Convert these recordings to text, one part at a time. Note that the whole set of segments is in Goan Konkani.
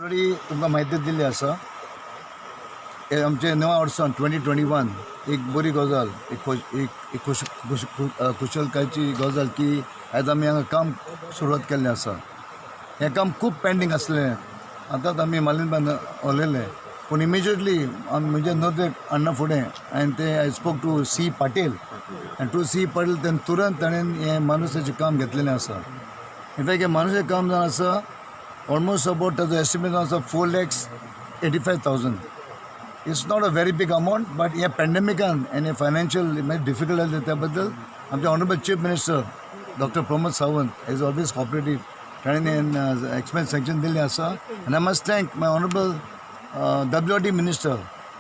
ऑलरेडी तुमकां म्हायती दिल्ली आसा. हे आमचे नव्या वर्सान 2021 एक बरी गजाल, एक खोश एक एक खोश खोश खुशालकायची गजाल की आयज आमी हांगा काम सुरवात केल्लें आसा. हें काम खूब पेंडींग आसलें. आतांच आमी मालिनबान उलयले, पूण इमिजिएटली म्हज्या नदरेक हाडना फुडें हांवें तें I spoke to C Patil आनी टू सी पाटील तेन्ना तुरंत ताणें हें मानुसाचें काम घेतलेलें आसा. इनफॅक्ट हें मानुसाचें काम जावन आसा, ऑलमोस्ट अबाउट ताजो एस्टिमेट आसा 4,85,000. It's not a very big amount, but ह्या पॅन्डेमिकान आनी फायनान्शियल मागीर डिफिकल्ट जालें. त्या बद्दल आमचे honourable Chief Minister Doctor Pramod Sawant is always cooperative. ताणें एक्सपेन्स सँक्शन दिल्लें आसा. आनी I must thank my honourable WRD Minister,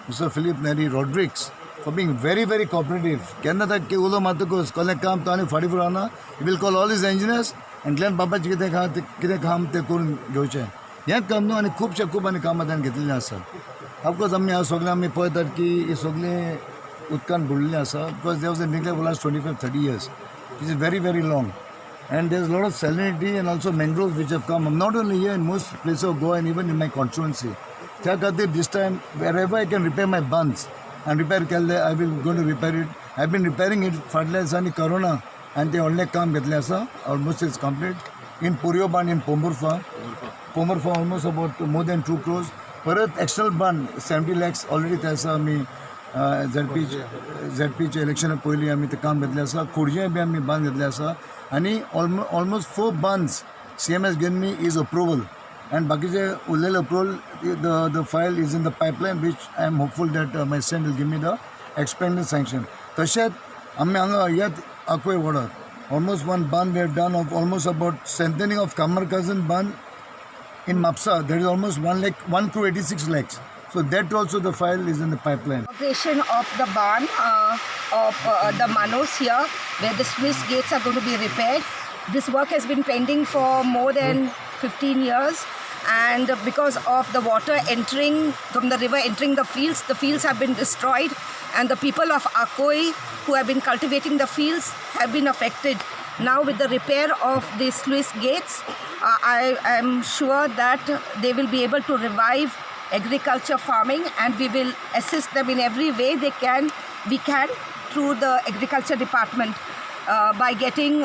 Mister Filipe Neri Rodrigues, for being very, very cooperative. केन्ना ताका उलो मारतकूच कसलें काम तो आनी फाटीं फुडें रावना. He will call all his engineers आनी बाबाचें कितें काम तें, कितें काम तें करून घेवचें. हेंच काम न्हू, आनी खुबशे खूब आनी कामां ताणें घेतलेलीं आसा. ऑफकोर्स आमी हांगा सगळें आमी पळयतात की ही सगळीं उदकान बुडलेलीं आसा, because there was a neglect last 25-30 years. It is very, very long and there is lot of salinity and also mangroves which have come not only here, in most place of Goa and even in my constituency. त्या खातीर this time, wherever I can repair my bunds आनी रिपेर केल्ले, I will going to repair it. I been repairing it. फाटल्या दिसांनी करोना आनी तें व्हडलें काम घेतलें आसा. Almost is complete in Poriem bund in Pomburpa. Pomburpa, almost about more than 2 crores. परत external bund 70 lakhs already ते आसा. आमी झेडपीचे इलेक्शना पयलीं आमी तें काम घेतलें आसा. खोर्जे बी आमी बांद घेतलें आसा आनी almost four bunds CM has given me his approval and बाकीचे उरलेले approval, the file is in the pipeline, which I am hopeful that my CM will give me the expanded sanction. तशेंच आमी हांगा ह्याच आकोय वॉर्डार almost one bund we have done of almost about strengthening of Kamarkazan bund in Mapsa, there is almost 1 lakh, 1 crore 86 lakhs. So that also the file is in the pipeline. Inauguration of the barn of the Manos here, where the sluice gates are going to be repaired. This work has been pending for more than 15 years, and because of the water entering from the river entering the fields have been destroyed, and the people of Akoi who have been cultivating the fields have been affected. Now, with the repair of the sluice gates, I am sure that they will be able to revive agriculture farming, and we will assist them in every way they can we can through the agriculture department by getting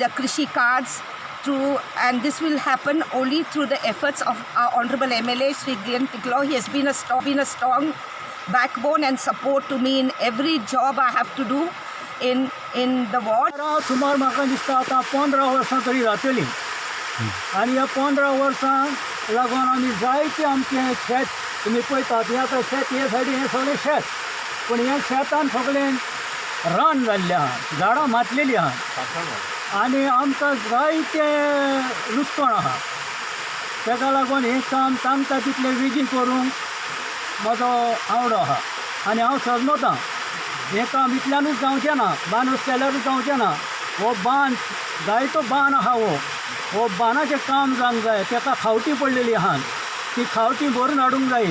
the Krishi cards through, and this will happen only through the efforts of our honorable MLA, Sri Glenn Tiglo. He has been a strong backbone and support to me in every job I have to do in the ward. सुमार म्हाका दिसता आतां 15 वर्सां तरी जातलीं आनी ह्या 15 वर्सांक लागून आमी जायते आमचें शेत तुमी पळयतात, हें आतां शेत हे सायडीन हें सगळें शेत, पूण हें शेतान सगळें रान जाल्लें आहा, झाडां मातलेलीं आहा आनी आमकां जायतें लुकसाण आहा. तेका लागून हें काम तांकां तितलें बेगीन करूंक म्हजो आवडो आहा आनी हांव सजमतां हें काम इतल्यानूच जावचें ना, बांदूच केल्यारूच जावचें ना. हो बांद जायतो बांद आहा, हो बांदाचें काम जावंक जाय. तेका खावटी पडलेली आहा, ती खावटी भरून हाडूंक जाय.